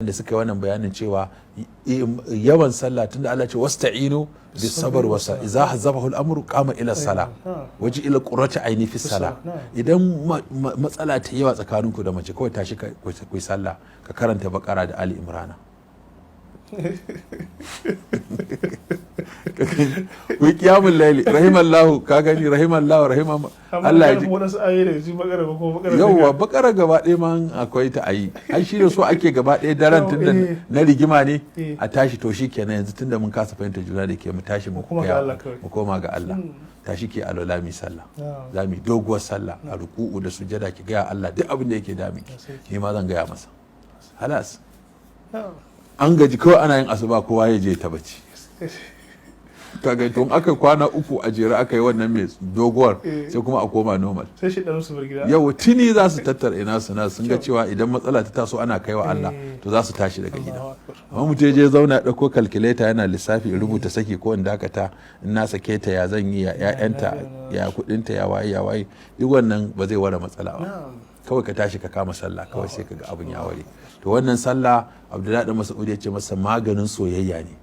Da suka yi wannan bayanin cewa yawan sallah, tunda Allah ce wasta'inu bis sabr wa sa idza hazabahu al-amru qama ila sala waji ila qurrati aini fi sala. Idan matsala ta yawa tsakaninku da mace, kawai tashi ku yi sallah, ka karanta Bakara da Ali Imrana, ku yi qiyamul layli. Rahimallahu, ka gani, rahimallahu, rahimam Allah ya ji wadansu ayoyi daga cikin Bakara ko Bakara. Yauwa, Bakara gaba ɗaya ma akwai ta ayi. Ai shi da so ake gaba ɗaya daren, tunda na rigima ne, a tashi, to shi kenan, yanzu tunda mun kasa fahimtar juna da ke, mu tashi mu koma ga Allah kawai. Mu koma ga Allah. Tashi ke alwala, mi sallah, za mu yi doguwar sallah a ruku'u da sujada, ki gaya Allah duk abin da yake dami ki, ni ma zan gaya masa. Halas, an gaji, kawai ana yin asuba kowa ya je ta bacci. Kaga tun aka kwana 3 a jere aka yi wannan mai doguwar, sai kuma a koma normal. Sai shi dan su bar gida. Yau tuni za su tattara ina su na sun ga cewa idan matsala ta taso ana kaiwa Allah, to za su tashi daga gida. Allahu akbar. Amma mutum ya je zauna ya ɗauko calculator yana lissafi, in rubuta saki ko in dakata, in na sake ta ya zan yi, ya ƴaƴanta, ya kuɗinta, ya waye, ya waye, duk wannan ba zai ware matsala ba. Kawai ka tashi ka kama sallah kawai, sai ka ga abin ya ware. To wannan sallah, Abdullahi dan Mas'ud ya ce masa maganin soyayya ne.